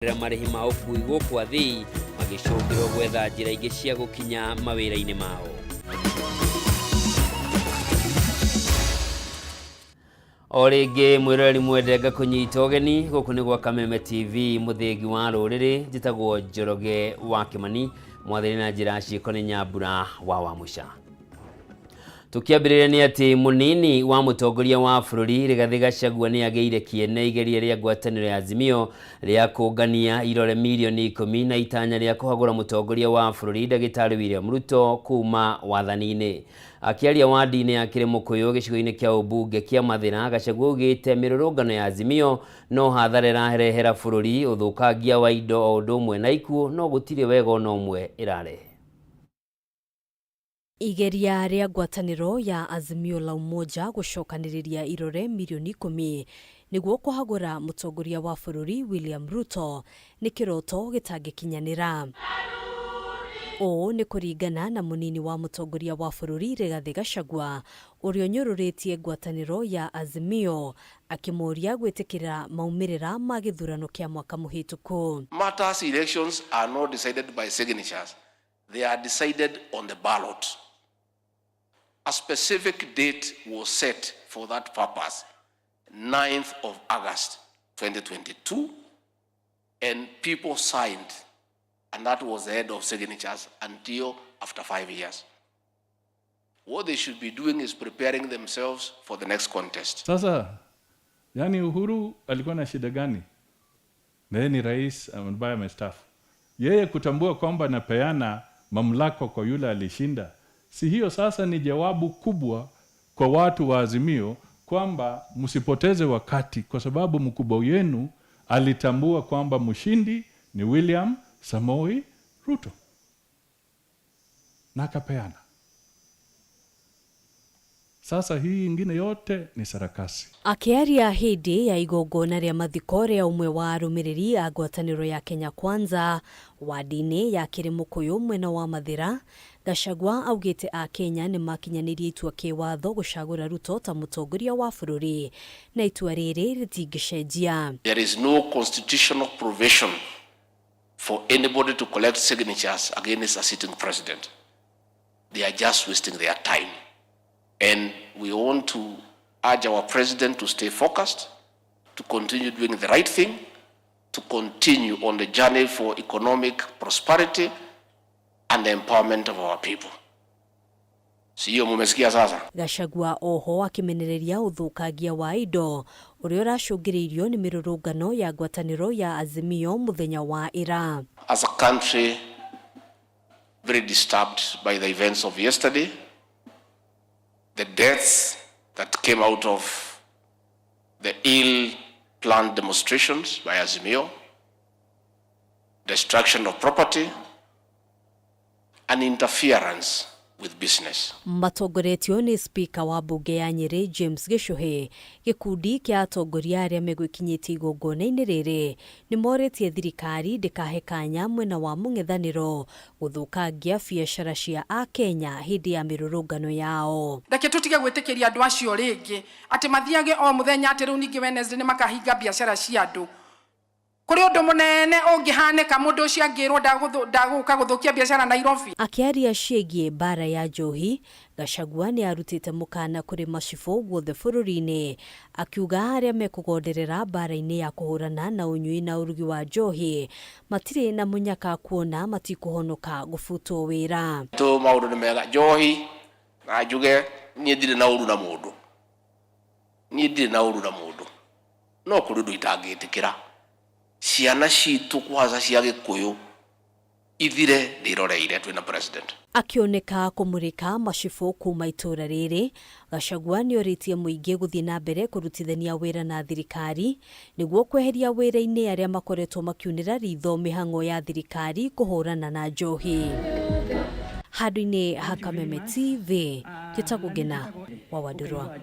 Marĩhi ma ũkui gũkũ athii magĩcũngĩrwo gwetha njĩra ingĩ cia gũkinya mawĩra-inĩ mao. O rĩngĩ mwĩroreri mwende ngakũnyita ũgeni gũkũ nĩ gwa Kameme TV mũthĩgi wa rũrĩrĩ njĩtagwo Njoroge wa Kĩmani mwathĩri na njĩra ciĩko nĩ Nyambura wa Wamũca. Tũkĩambĩrĩria nĩ atĩ mũnini wa mũtongoria wa bũrũri Rigathĩ Gachagua nĩ agĩire kĩene igeria rĩa ngwatanĩro ya Azimio rĩa kũngania irore mirioni ikũmi na itanya rĩa kũhagũra mũtongoria wa bũrũri ndagĩtarĩ William Ruto kuma wathani-inĩ. Akĩaria wandi-inĩ ya Kĩrĩmũkũyũ gĩcigo-inĩ kĩa ũmbunge kĩa Mathĩra, Gachagua augĩte mĩrũrũngano ya Azimio no hathara ĩrarehera bũrũri, ũthũkangia wa indo o ũndũ ũmwe na ikuũ no gũtirĩ wega ona ũmwe ĩrarehe. Igeria rĩa ngwatanĩro ya Azimio la Umoja gũcokanĩrĩria irore mirioni ikũmi nĩguo kũhagũra mũtongoria wa bũrũri William Ruto nĩ kĩroto gĩtangĩkinyanĩra. Ũũ nĩ kũringana na mũnini wa mũtongoria wa bũrũri Rigathĩ Gachagua ũrĩa ũnyũrũrĩtie ngwatanĩro ya Azimio akĩmoria gwĩtĩkĩra maumĩrĩra ma gĩthurano kĩa mwaka mũhĩtũku. Matters elections are not decided by signatures. They are decided on the ballot. A specific date was set for that purpose, 9th of August 2022, and people signed, and that was the end of signatures until after 5 years. What they should be doing is preparing themselves for the next contest. Sasa yani Uhuru alikuwa na shida gani? Na yeye ni rais ambaye amestaafu. Yeye kutambua kwamba napeana mamlaka kwa yule alishinda, si hiyo sasa ni jawabu kubwa kwa watu wa Azimio kwamba msipoteze wakati, kwa sababu mkubwa wenu alitambua kwamba mshindi ni William Samoei Ruto na akapeana. Sasa hii ingine yote ni sarakasi. Akĩaria hĩndĩ ya igongona rĩa mathiko rĩa ũmwe wa arũmĩrĩri a ngwatanĩro ya Kenya Kwanza wandi-inĩ ya Kĩrĩmũkũyũ mwena wa Mathĩra, Gachagua augĩte a Kenya nĩ makinyanĩirie itua kĩwatho gũcagũra Ruto ta mũtongoria wa bũrũri na itua rĩrĩ rĩtingĩcenjia. There is no constitutional provision for anybody to collect signatures against a sitting president. They are just wasting their time. And we want to urge our president to stay focused, to continue doing the right thing, to continue on the journey for economic prosperity and the empowerment of our people. Sio mumesikia sasa? Gachagua oho akĩmenereria ũthũkangia wa indo ũrĩa ũracũngĩrĩirio nĩ mĩrũrũngano ya ngwatanĩro ya Azimio mũthenya wa ira. As a country very disturbed by the events of yesterday, the deaths that came out of the ill-planned demonstrations by Azimio, destruction of property, and interference with business. Matongoretio nĩ spika wa mbunge ya Nyĩrĩ James Gĩchũhĩ, gĩkundi kĩa atongoria arĩa megwĩkinyĩtie igongona-inĩ rĩrĩ nĩ morĩtie thirikari ndĩkahe kanya mwena wa mũng'ethanĩro gũthũkangia biacara cia akenya hĩndĩ ya mĩrũrũngano yao. Reke tutige gwĩtĩkĩria andũ acio rĩngĩ atĩ mathiage o mũthenya atĩ rĩu ningĩ Wednesday nĩ makahinga biacara cia andũ. Kũrĩ ũndũ mũnene ũngĩhanĩka mũndũ ũcio angĩrwo ndagũka gũthũkia biacara Nairobi. Akĩaria ciĩgiĩ mbara ya njohi, Gachagua nĩ arutĩte mũkana kũrĩ macibũ guothe bũrũri-inĩ akiuga arĩa mekũgonderera mbara-inĩ ya kũhũrana na ũnyui na ũrugi wa njohi matirĩ na mũnyaka kuona matikũhonoka gũbutwo wĩra. Tu maũndũ nĩ mega njohi na njuge niĩ ndirĩ na ũru na mũndũ, niĩ ndirĩ na ũru na mũndũ, no kũrĩ ũndũ itangĩtĩkĩra ciana citũ kwanza cia Gĩkũyũ ithire ndĩroreire twĩna president. Akĩoneka kũmũrĩka macibũ kuma itũra rĩrĩ, Gachagua nĩorĩtie mũingĩ gũthiĩ na mbere kũrutithania wĩra na thirikari nĩguo kweheria wĩra-inĩ arĩa makoretwo makiunĩra ritho mĩhang'o ya thirikari kũhũrana na njohi. Handũ-inĩ ha Kameme TV, njĩtagwo Ngĩna wa Wandũrwa.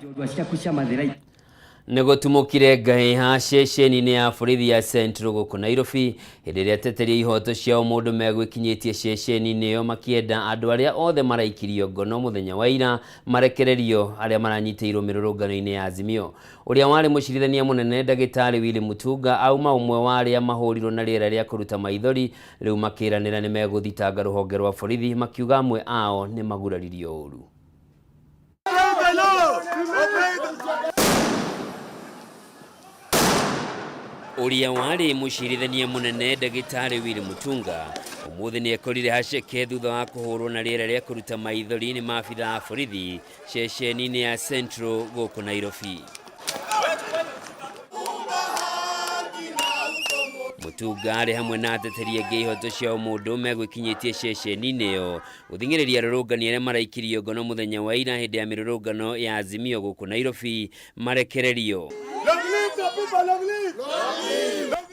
Nĩ gũtumũkire ngahĩha ceceni-inĩ ya borithi ya Central gũkũ Nairobi hĩndĩ ĩrĩa ateteri a ihoto cia ũmũndũ megwĩkinyĩtie ceceni-inĩ ĩyo makĩenda andũ arĩa othe maraikirio ngono mũthenya wa ira marekererio arĩa maranyitĩirwo mĩrũrũngano-inĩ ya Azimio. Ũrĩa warĩ mũcirithania mũnene ndagĩtarĩ Willy Mutunga auma ũmwe wa arĩa mahũrirwo na rĩera rĩa kũruta maithori rĩu makĩranĩra nĩ megũthitanga rũhonge rwa borithi makiuga amwe ao nĩ maguraririo ũru. Ũrĩa warĩ mũcirithania mũnene ndagĩtarĩ Willy Mutunga ũmũthĩ nĩ ekorire haceke thutha wa kũhũrwo na rĩera rĩa kũruta maithori nĩ maabitha a borithi ceceni-inĩ ya Central gũkũ Nairobi. Mutunga arĩ hamwe na ateteri angĩ a ihoto cia ũmũndũ megwĩkinyĩtie ceceni-inĩ ĩyo gũthing'ĩrĩria arũrũngani arĩa maraikirio ngono mũthenya wa ira hĩndĩ ya mĩrũrũngano ya Azimio gũkũ Nairobi marekererio.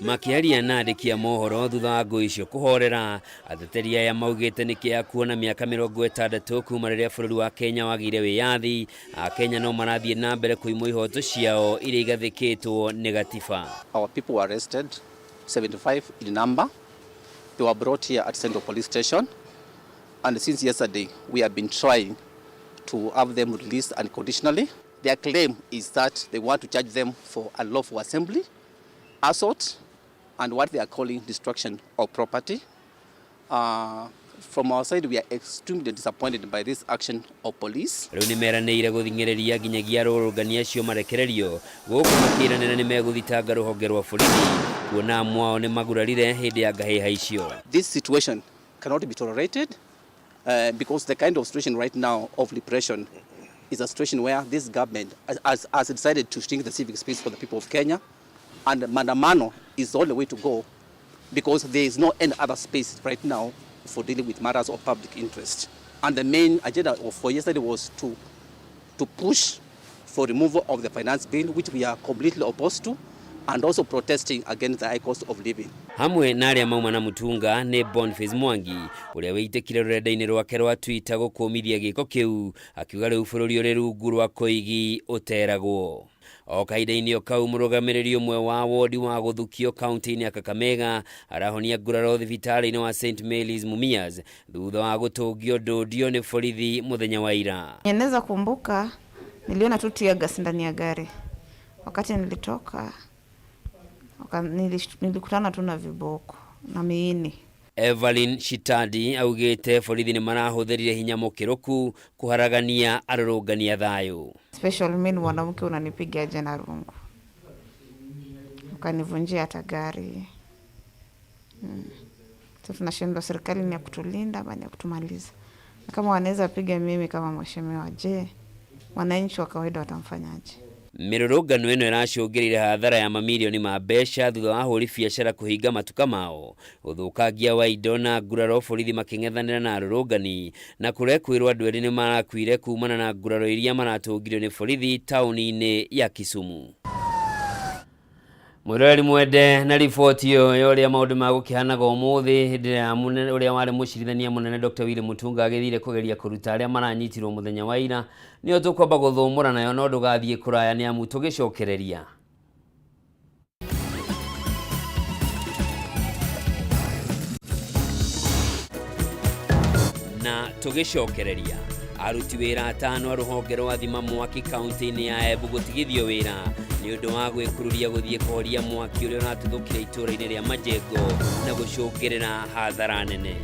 Makĩaria na andĩki a mohoro thutha wa ngũĩ icio kũhorera, ateteri aya maugĩte nĩ kĩeha kuona mĩaka 60 kuma rĩrĩa bũrũri wa Kenya wagĩire wĩyathi, Akenya no marathiĩ na mbere kũimwo ihoto ciao iria igathĩkĩtwo nĩ gatiba. Our people were arrested, 75 in number. They were brought here at Central Police Station, and since yesterday we have been trying to have them released unconditionally. Their claim is that they want to charge them for unlawful assembly, assault, and what they are calling destruction of property. From our side, we are extremely disappointed by this action of police. Rĩu nĩ meranĩire gũthing'ĩrĩria nginyagia arũrũngani acio marekererio gũkũ makĩranĩra nĩ megũthitanga rũhonge rwa borithi kuona amwe ao nĩ magurarire hĩndĩ ya ngahĩha icio. This situation cannot be tolerated because the kind of situation right now of repression is a situation where this government has decided to shrink the civic space for the people of Kenya, and maandamano is the only way to go because there is no any other space right now for dealing with matters of public interest. And the main agenda for yesterday was to push for removal of the finance bill, which we are completely opposed to, and also protesting against the high cost of living. Hamwe na arĩa mauma na Mutunga nĩ Boniface Mwangi ũrĩa wĩitĩkire rũrenda-inĩ rwake rwa Twitter gũkũmithia gĩko kĩu akiuga rĩu bũrũri ũrĩ rungu rwa koigi ũteragwo. O kahinda-inĩ o kau mũrũgamĩrĩri ũmwe wa wodi wa gũthukio kaunti-inĩ ya Kakamega arahonia nguraro thibitarĩ-inĩ wa St Mary's Mumias thutha wa gũtũngio ndũndio nĩ borithi mũthenya wa ira. Naweza kumbuka niliona tu tear gas ndani ya gari. Wakati nilitoka nilikutana tu na viboko na miini. Evelyn Shitadi augĩte borithi nĩ marahũthĩrire hinya mũkĩrũku kũharagania arũrũngani a thayũ. Special mimi ni mwanamke, unanipiga aje na rungu, ukanivunjia hata gari. Sasa tunashindwa, serikali ni ya kutulinda ama ni ya kutumaliza? Na kama wanaweza piga mimi kama mheshimiwa, je, wananchi wa kawaida watamfanyaje? Mĩrũrũngano ĩno ĩracũngĩrĩire hathara ya mamirioni ma mbeca thutha wa ahũri biacara kũhinga matuka mao, ũthũkangia wa indo na nguraro borithi makĩng'ethanĩra na arũrũngani, na kũrekwĩrwo andũ erĩ nĩmarakuire kumana na nguraro iria maratũngirio nĩ borithi taũni-inĩ ya Kisumu. Mwĩroreri mwende na riboti ĩyo ya ũrĩa maũndũ magũkĩhanaga ũmũthĩ hĩndĩ ya ũrĩa warĩ mũcirithania mũnene Dr. Willy Mutunga agĩthire kũgeria kũruta arĩa maranyitirwo mũthenya wa ira, nĩyo tũkwamba gũthũmũra nayo no ndũgathiĩ kũraya nĩ amu tũgĩcokereria. Na tũgĩcokereria aruti wĩra atano a rũhonge rwa thima mwaki kaunti-inĩ ya Embu gũtigithio wĩra nĩ ũndũ wa gwĩkururia gũthiĩ kũhoria mwaki ũrĩa ũratuthũkire itũũra-inĩ rĩa Majengo na gũcũngĩrĩra hathara nene.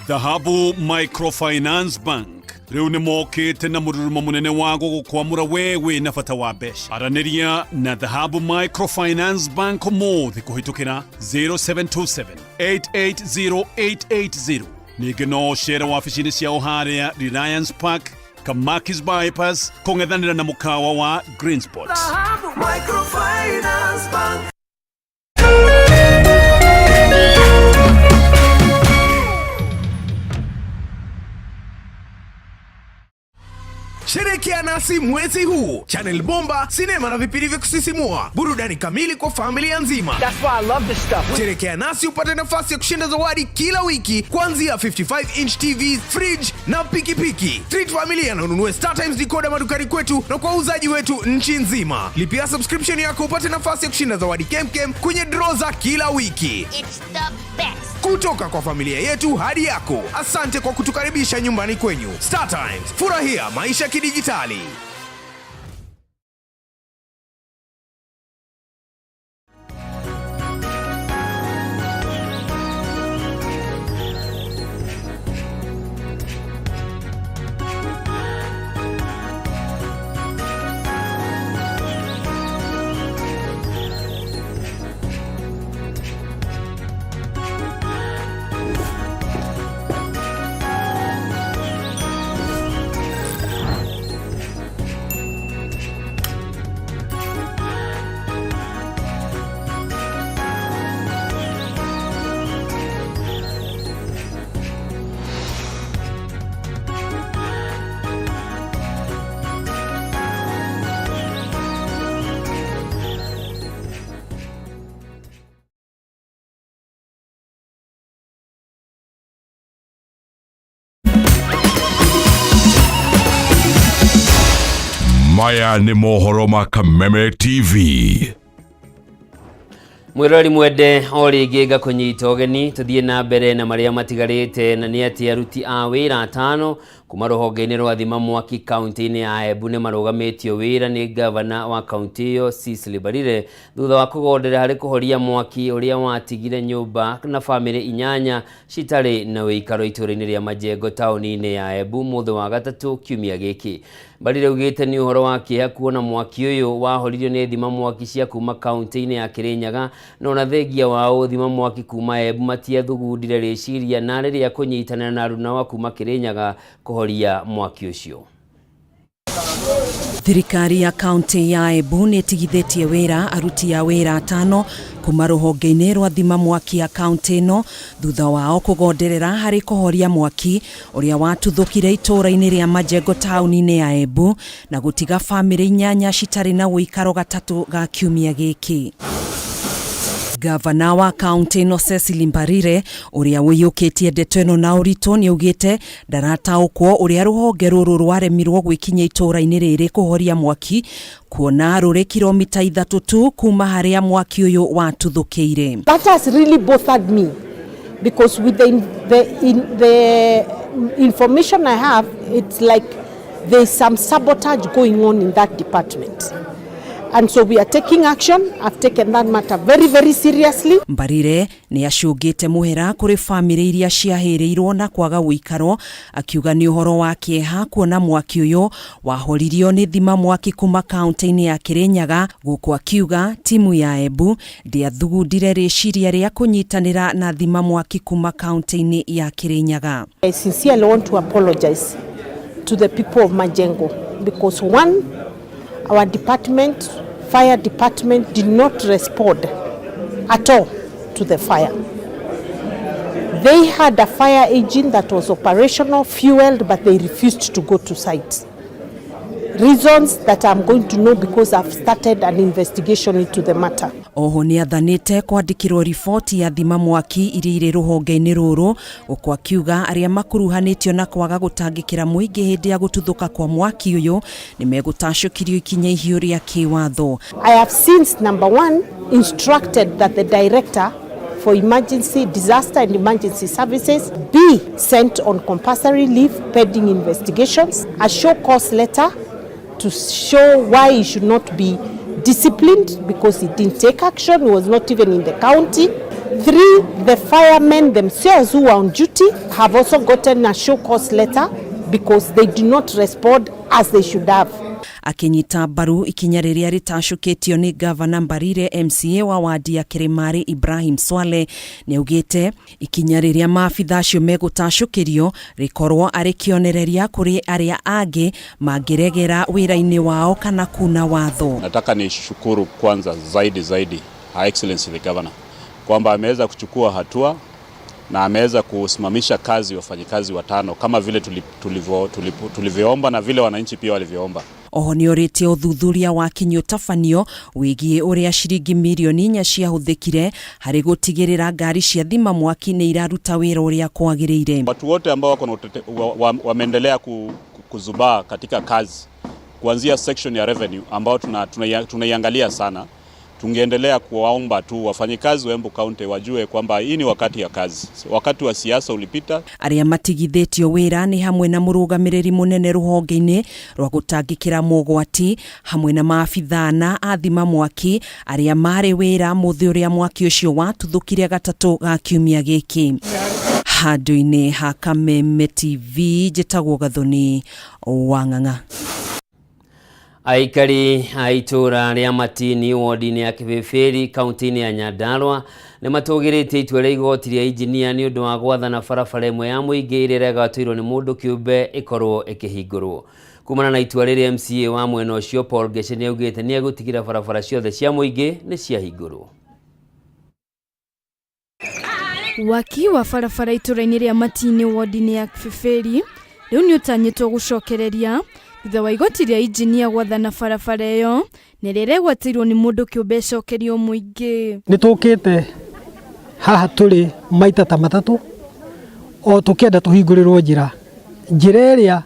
Dhahabu Microfinance Bank rĩu nĩ mokĩte na mũrurumo mũnene wa gũgũkwamũra we wĩna bata wa mbeca. Aranĩria na Dhahabu Microfinance Bank ũmũthĩ kũhĩtũkĩra 0727 880 880. Ningĩ no ũcere wabici-inĩ ciao harĩa Reliance Park, Kamakis Bypass, kũng'ethanĩra na mũkawa wa Green Spot. Microfinance Bank. Sherekea nasi mwezi huu, Channel Bomba, sinema na vipindi vya kusisimua, burudani kamili kwa familia nzima. That's why I love this stuff. Sherekea nasi upate nafasi ya kushinda zawadi kila wiki kuanzia 55 inch TV, fridge na pikipiki. Treat familia na ununue Star Times decoder madukani kwetu na kwa wauzaji wetu nchi nzima. Lipia subscription yako upate nafasi ya kushinda zawadi kemkem kwenye draw za kila wiki. It's the best. Kutoka kwa familia yetu hadi yako. Asante kwa kutukaribisha nyumbani kwenyu. Star Times, furahia maisha kidijitali. Maya nĩ mohoro ma Kameme TV. Mwirori mwende o rĩngĩ ngakũnyita ũgeni tũthiĩ na mbere na marĩa matigarĩte, na nĩ atĩ aruti a wĩra atano kuma rũhonge-inĩ rwa thima mwaki kaunti-inĩ ya Embu nĩ marũgamĩtio wĩra nĩ gavana wa kaunti ĩyo Cecily Mbarire thutha wa kũgondera harĩ kũhoria mwaki ũrĩa watigire nyũmba na bamĩrĩ inyanya citarĩ na wĩikaro itũũra-inĩ rĩa Majengo taũni-inĩ ya Embu mũthĩ wa gatatũ kiumia gĩkĩ. Mbarire augĩte nĩ ũhoro wa kĩeha kuona mwaki ũyũ wahoririo nĩ thima mwaki cia kuma kaunti-inĩ ya Kirinyaga, no ona thengia wao thima mwaki kuma Embu matiathugundire rĩciria na rĩrĩa kũnyitanĩra na aruna wa kuma Kirinyaga kũhoria mwaki ũcio. Thirikari ya kaunti ya Embu nĩ ĩtigithĩtie wĩra aruti a wĩra atano kuma rũhonge-inĩ rwa thima mwaki ya kaunti ĩno thutha wao kũgonderera harĩ kũhoria mwaki ũrĩa watuthũkire itũũra-inĩ rĩa Majengo taũni-inĩ ya Embu na gũtiga bamĩrĩ inyanya citarĩ na ũikaro gatatũ ga kiumia gĩkĩ. Gavana wa kaunti ĩno Cecily Mbarire ũrĩa ũiyũkĩtie ndeto ĩno na ũritũ nĩ augĩte ndarataũkwo ũrĩa rũhonge rũrũ rwaremirwo gwĩkinyia itũũra-inĩ rĩrĩ kũhoria mwaki kuona rũrĩ kilomita 3 tu kuma harĩa mwaki ũyũ watuthũkĩire. That has really bothered me because with the information I have, it's like there's some sabotage going on in that department. And so we are taking action. I've taken that matter very, very seriously. Mbarire nĩ acũngĩte mũhera kũrĩ bamĩrĩ iria ciahĩrĩirwo na kwaga ũikaro, akiuga nĩ ũhoro wa kĩeha kuona mwaki ũyũ wahoririo nĩ thima mwaki kuma kaunti-inĩ ya Kirinyaga, gũkũ akiuga timu ya Embu ndĩathugundire rĩciria rĩa kũnyitanĩra na thima mwaki kuma kaunti-inĩ ya Kirinyaga. I sincerely want to apologize to the people of Majengo because one, our department, fire department, did not respond at all to the fire. They had a fire engine that was operational, fueled, but they refused to go to site. Reasons that I'm going to know because I've started an investigation into the matter. Oho nĩ athanĩte kwandĩkĩrwo riboti ya thima mwaki iria irĩ rũhonge-inĩ rũrũ, gũkũ akiuga arĩa makuruhanĩtio na kwaga gũtangĩkĩra mũingĩ hĩndĩ ya gũtuthũka kwa mwaki ũyũ nĩ megũtacũkirio ikinya ihiũ rĩa kĩwatho. I have since, number one, instructed that the director for emergency, disaster and emergency services be sent on compulsory leave pending investigations, a show cause letter to show why he should not be disciplined because he didn't take action, he was not even in the county. 3, the firemen themselves who are on duty have also gotten a show cause letter because they did not respond as they should have. Akinyita mbaru ikinya rĩrĩa rĩtacũkĩtio nĩ Gavana Mbarire, MCA wa wadi ya Kĩrĩmarĩ Ibrahim Swale nĩaugĩte ikinya rĩrĩa maabitha acio megũtacũkĩrio rĩkorwo arĩ kĩonereria kũrĩ arĩa angĩ mangĩregera wĩra-inĩ wao kana kuna watho. Nataka nishukuru kwanza zaidi Her Excellency the Governor kwamba ameweza kuchukua hatua na ameweza kusimamisha kazi wafanyikazi watano kama vile tulivyoomba na vile wananchi pia walivyoomba. Oho nĩ orĩtie ũthuthuria wa kinyi ũtabanio wĩgiĩ ũrĩa ciringi mirioni 4 ciahũthĩkire harĩ gũtigĩrĩra ngari cia thima mwaki nĩ iraruta wĩra ũrĩa kwagĩrĩire. Watu wote ambao wako na wameendelea kuzubaa katika kazi kuanzia section ya revenue ambao tunaiangalia sana, tungeendelea kuwaomba tu wafanyikazi wa Embu County wajue kwamba hii ni wakati ya kazi, wakati wa siasa ulipita. Arĩa matigithĩtio wĩra nĩ hamwe na mũrũgamĩrĩri mũnene rũhonge-inĩ rwa gũtangĩkĩra mogwati hamwe na maabithaa na athima mwaki arĩa marĩ wĩra mũthĩ ũrĩa mwaki ũcio watuthũkire gatatũ ga kiumia gĩkĩ. Handũ-inĩ ha Kameme TV njĩtagwo Gathoni wa Ng'ang'a. Aikari a itũũra rĩa Matini wodi-inĩ ya Kĩbĩbĩri kaunti-inĩ ya Nyandarua nĩ matũgĩrĩtie itua rĩa igoti rĩa injinia nĩ ũndũ wa gwathana barabara ĩmwe ya mũingĩ ĩrĩa ĩregatĩirwo nĩ mũndũ kĩũmbe ĩkorwo ĩkĩhingũrwo. Kumana na itua rĩrĩ, MCA wa mwena ũcio Paul Ngece nĩ augĩte nĩ egũtigĩra barabara ciothe cia mũingĩ nĩ ciahingũrwo. Waki wa barabara itũũra-inĩ rĩa Matini wodi-inĩ ya Kĩbĩbĩri rĩu nĩ ũtanyĩtwo gũcokereria thutha wa igoti rĩa injinia gwathana barabara ĩyo na ĩrĩa ĩregwatĩirwo nĩ mũndũ kĩũmbe ĩcokerio mũingĩ. Nĩ tũkĩte haha tũrĩ maita ta matatũ o tũkĩenda tũhingũrĩrwo njĩra, njĩra ĩrĩa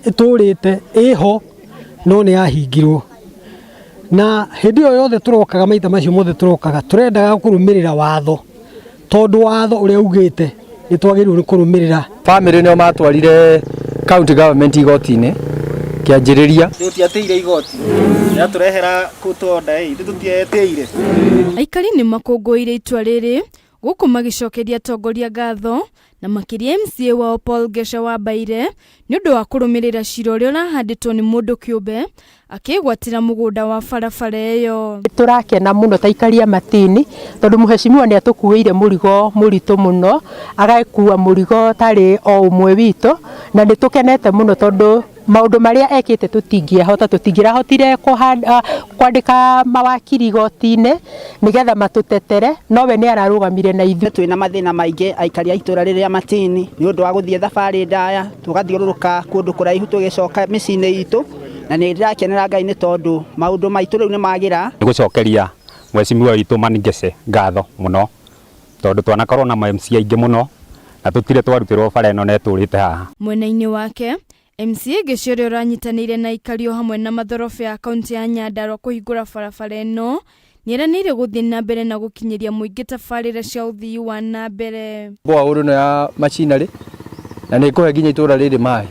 ĩtũrĩte ĩho no nĩ yahingirwo, na hĩndĩ ĩyo yothe tũrokaga maita macio mothe tũrokaga tũrendaga kũrũmĩrĩra watho tondũ watho ũrĩa ugĩte nĩ twagĩrĩirwo nĩ kũrũmĩrĩra. Family nĩo matwarire county government igoti-inĩ kĩanjĩrĩria. Tũtiatĩire igoti rĩatũrehera kũtonda ĩ tũtietĩire. Aikari nĩ makũngũĩire itua rĩrĩ gũkũ magĩcokeria atongoria ngatho na makĩria MCA wao Paul Ngece wa Mbaire nĩ ũndũ wa kũrũmĩrĩra cira ũrĩa ũrahandĩtwo nĩ mũndũ kĩũmbe akĩgwatĩra mũgũnda wa barabara ĩyo. Tũrakena mũno ta aikari a Matini tondũ mũheshimiwa nĩ atũkuĩire mũrigo mũritũ mũno, agakua mũrigo tarĩ o ũmwe witũ, na nĩ tũkenete mũno tondũ maũndũ marĩa ekĩte tũtingĩahota, tũtingĩrahotire kwandĩka mawakiri igoti-inĩ nĩgetha matũtetere, nowe nĩ ararũgamire na ithuĩ. Twĩna mathĩna maingĩ aikari a itũũra rĩrĩa Matini nĩ ũndũ wa gũthiĩ thabarĩ ndaya, tũgathiũrũrũka kũndũ kũraihu tũgĩcoka mĩciĩ-inĩ itũ, na nĩ ndĩrakenera Ngai nĩ tondũ maũndũ maitũ rĩu nĩ magĩra. Nĩ gũcokeria mheshimiwa witũ Ngece ngatho mũno tondũ twanakorwo na MCA aingĩ mũno na tũtirĩ twarutĩrwo bara ĩno na ĩtũrĩte haha. Mwena-inĩ wake MCA Ngece ũrĩa ũranyitanĩire na aikari o hamwe na mathorobe ya kaunti ya Nyandarua kũhingũra barabara ĩno nĩeranĩire gũthiĩ na mbere na gũkinyĩria mũingĩ tabarĩra cia ũthii wa na mbere. Borehole ĩno ya machinery na nĩ ĩkũhe nginya itũũra rĩrĩ maĩ,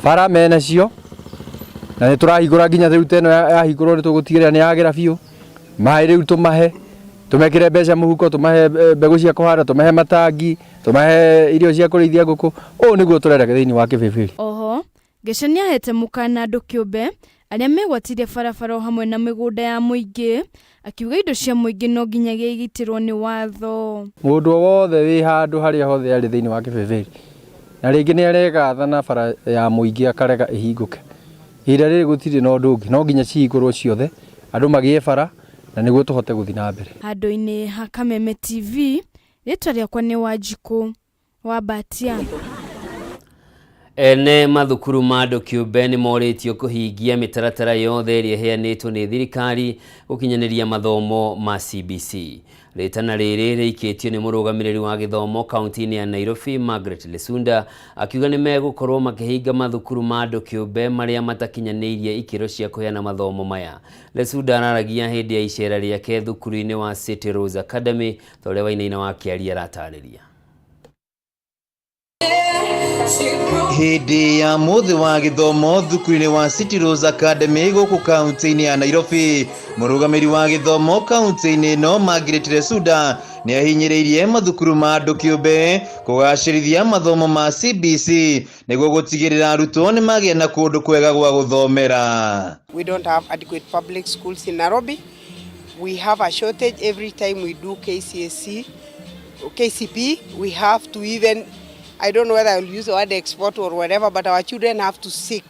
bara menacio na nĩ tũrahingũra nginya rĩu ta ĩno yahingũrwo nĩ tũgũtigĩrĩra nĩ yagĩra biũ maĩ, rĩu tũmahe tũmekĩre mbeca mũhuko, tũmahe mbegũ cia kũhanda, tũmahe matangi, tũmahe irio cia kũrĩithia ngũkũ. Ũũ nĩguo tũrenda thĩinĩ wa Kĩbĩbĩri. Oho Ngece nĩahete mũkana andũ kĩũmbe arĩa megwatĩire barabara o hamwe na mĩgũnda ya mũingĩ, akiuga indo cia mũingĩ no nginyagia igitĩrwo nĩ watho. Mũndũ o wothe wĩ handũ harĩa hothe arĩ thĩinĩ wa Kĩbĩbĩri na rĩngĩ nĩ aregatha na bara ya mũingĩ akarega ĩhingũke, ihinda rĩrĩ gũtirĩ na ũndũ ũngĩ, no nginya cihingũrwo ciothe andũ magĩe bara na nĩguo tũhote gũthiĩ na mbere. Handũ-inĩ ha Kameme TV, rĩtwa rĩakwa nĩ Wanjikũ wa Mbatia. Ene mathukuru ma andũ kĩũmbe nĩ morĩtio kũhingia mĩtaratara yothe ĩrĩa ĩheanĩtwo nĩ thirikari gũkinyanĩria mathomo ma CBC. Rĩtana rĩrĩ rĩikĩtio nĩ mũrũgamĩrĩri wa gĩthomo kaunti-inĩ ya Nairobi Margaret Lesunda akiuga nĩ megũkorwo makĩhinga mathukuru ma andũ kĩũmbe marĩa matakinyanĩirie ikĩro cia kũheana mathomo maya. Lesunda araragia hĩndĩ ya icera rĩake thukuru-inĩ wa City Rose Academy ta ũrĩa Wainaina wa Kĩaria aratarĩria. Hĩndĩ ya mũthĩ wa gĩthomo thukuru-inĩ wa City Rose Academy gũkũ kaunti-inĩ ya Nairobi, mũrũgamĩrĩri wa gĩthomo kaunti-inĩ ĩno Margaret Lesuda nĩ ahinyĩrĩirie mathukuru ma andũ kĩũmbe kũgacĩrithia mathomo ma CBC nĩguo gũtigĩrĩra arutwo nĩ magĩa na kũndũ kwega gwa gũthomera. We don't have adequate public schools in Nairobi. We have a shortage every time we do KCSE, KCP. We have to even, I don't know whether I will use the word export or whatever, but our children have to seek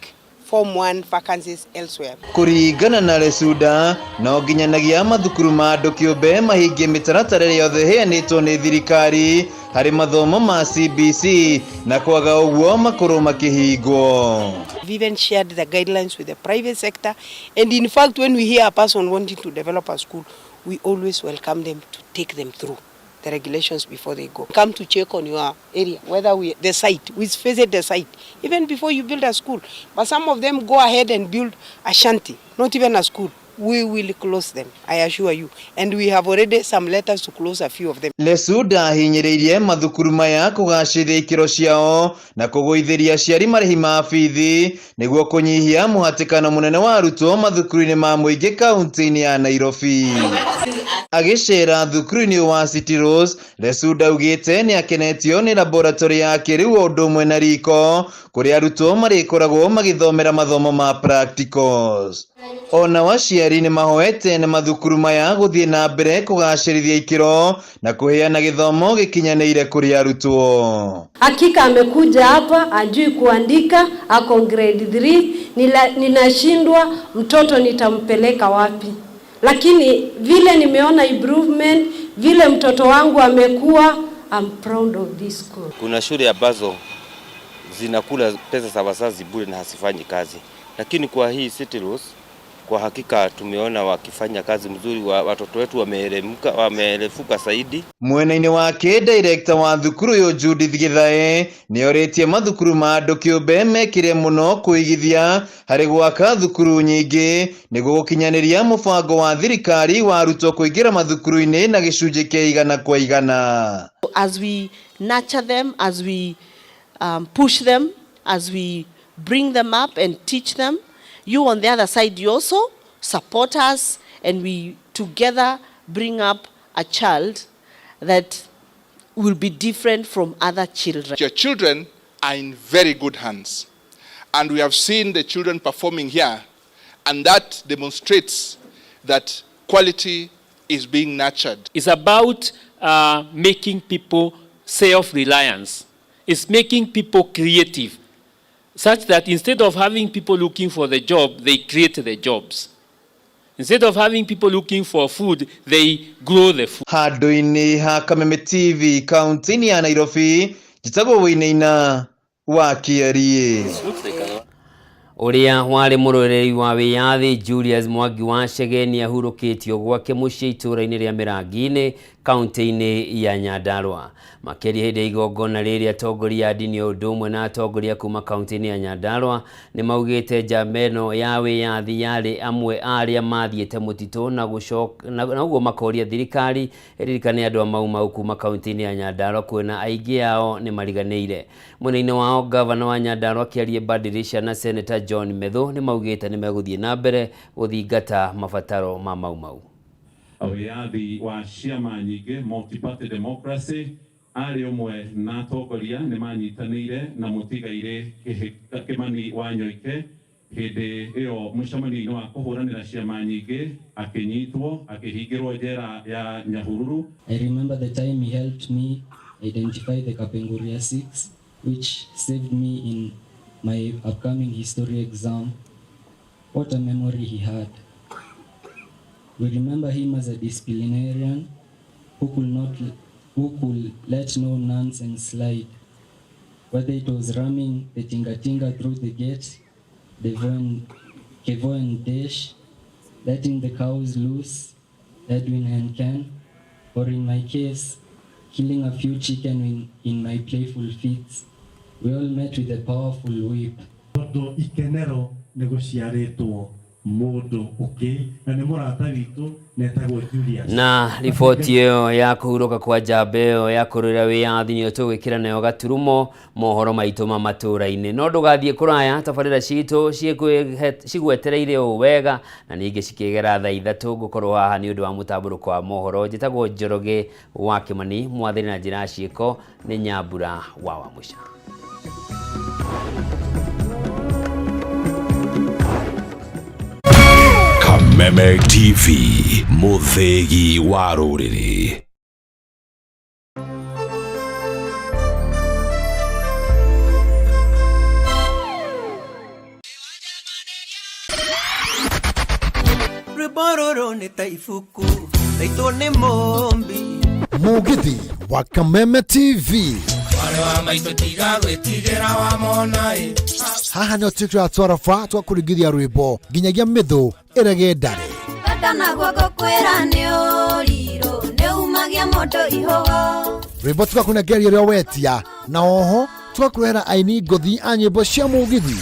Form 1 vacancies elsewhere. Kũringana na Lesuda, no nginyanagia mathukuru ma andũ kĩũmbe mahingie mĩtaratara ĩrĩa yothe ĩheanĩtwo nĩ thirikari harĩ mathomo ma CBC na kwaga ũguo makorwo makĩhingwo. We've even shared the guidelines with the private sector. And in fact, when we hear a person wanting to develop a school, we always welcome them to take them through the regulations before they go. Come to check on your area, whether we, the site, we visit the site, even before you build a school. But some of them go ahead and build a shanty, not even a school. We will close them, I assure you. And we have already some letters to close a few of them. Lesuda ahinyĩrĩirie mathukuru maya kũgacĩrithia ikĩro ciao na kũgũithĩria aciari marĩhi ma bithi nĩguo kũnyihia mũhatĩkano mũnene wa arutwo mathukuru-inĩ ma mũingĩ kaunti-inĩ ya Nairobi. Agĩcera thukuru-inĩ wa City Rose, Lesuda augĩte nĩ akenetio nĩ laboratory ya kĩrĩu o ũndũ ũmwe na riko kũrĩa arutwo marĩkoragwo magĩthomera mathomo ma practicals. Ona aciari nĩ mahoete na mathukuru maya gũthiĩ na mbere kũgacĩrithia ikĩro na kũheana gĩthomo gĩkinyanĩire kũrĩ arutwo. Hakika amekuja hapa ajui kuandika, ako grade 3. Ninashindwa mtoto nitampeleka wapi? Lakini vile nimeona improvement, vile mtoto wangu amekuwa, I'm proud of this school. Kuna shule ambazo zinakula pesa za wazazi bure na hazifanyi kazi, lakini kwa hii City Rose kwa hakika tumeona wakifanya kazi mzuri, watoto wetu wameeremuka, wameerefuka zaidi. Mwena-inĩ wake director wa thukuru ũyũ Judith Githae nĩorĩtie mathukuru ma andũ kĩũmbe mekĩre mũno kũigithia harĩ gwaka thukuru nyingĩ nĩguo gũkinyanĩria mũbango wa thirikari wa arutwo kũingĩra mathukuru-inĩ na gĩcunjĩ kĩa 100%. As we nurture them, as we push them, as we bring them up and teach them, you on the other side, you also support us, and we together bring up a child that will be different from other children. Your children are in very good hands, and we have seen the children performing here, and that demonstrates that quality is being nurtured. It's about making people self-reliance. It's making people creative, such that instead of having people looking for the job, they create the jobs. Instead of having people looking for food, they grow the food. Handũ-inĩ ha Kameme TV kaunti-inĩ ya Nairobi, njĩtagwo Wainaina wa Kĩarie. Ũrĩa warĩ mũrũĩrĩri wa wĩyathi Julius Mwangi wa Chege nĩahurũkĩtio gwake mũciĩ itũũra-inĩ rĩa Mĩrangi-inĩ kaunti-inĩ ya Nyandarua. Makĩria hĩndĩ ya igongona rĩrĩ atongoria a ndini o ũndũ ũmwe na atongoria kuma kaunti-inĩ ya Nyandarua nĩmaugĩte njamba ĩno ya wĩyathi yarĩ amwe a arĩa mathiĩte mũtitũ na gũcoka na ũguo makoria thirikari ĩririkane andũ a Mau Mau kuma kaunti-inĩ ya Nyandarua kuona aingĩ ao nĩmariganĩire. Mwena-inĩ wao gavana wa Nyandarua Kĩarie Badirisha na Senator John Methu nĩmaugĩte nĩmegũthiĩ na mbere gũthingata mabataro ma Mau Mau. Wĩyathi wa ciama nyingĩ multi-party democracy arĩ ũmwe na atongoria nĩ manyitanĩire na mũtigairĩ Kĩmani wa Nyoike hĩndĩ ĩyo mũcemanio-inĩ wa kũhũranĩra ciama nyingĩ akĩnyitwo akĩhingĩrwo njera ya Nyahururu. I remember the time he helped me identify the Kapenguria 6, which saved me in my upcoming history exam. What a memory he had. We remember him as a disciplinarian who could let no nonsense slide. Whether it was ramming the tinga-tinga through the gate, Kevo and Dash, letting the cows loose, Edwin and Ken, or in my case, killing a few chicken in my playful fits. We all met with a powerful whip. Tondũ ikenero nĩ gũciarĩtwo mũndũ ũngĩ na nĩ mũrata witũ na etagwo Julius. Na riboti ĩyo ya kũhurũka kwa njamba ĩyo ya kũrũĩra wĩyathi nĩyo tũgwĩkĩra nayo gaturumo mohoro maitũ ma matũũra-inĩ. No ndũgathiĩ kũraya, tabarĩra citũ cigwetereire ũũ wega na ningĩ cikĩgera thaa 3 ngũkorwo haha nĩ ũndũ wa mũtambũrũko wa mohoro. Njĩtagwo Njoroge wa Kĩmani, mwathani na njĩra ya ciĩko nĩ Nyambura wa Wamũca. Kameme TV, mũthĩgi wa rũrĩrĩ. Rwĩmbo rũrũ nĩ ta ibuku raitwo nĩ mũmbi. Mũgithi wa Kameme TV. Mwarĩ wa maitũ tiga gwĩtigĩra wamona ĩ. Haha nĩho twĩkĩraga twaraba twakũringithia rwĩmbo nginyagia mĩthũ ĩrege ndarĩ. Bata naguo ngũkwĩra nĩ ũrirũ nĩ umagia mũndũ ihũgo. Rwĩmbo tũgakũnengeria ũrĩa wetia, na oho tũgakũrehera aini ngũthi a nyĩmbo cia mũgithi.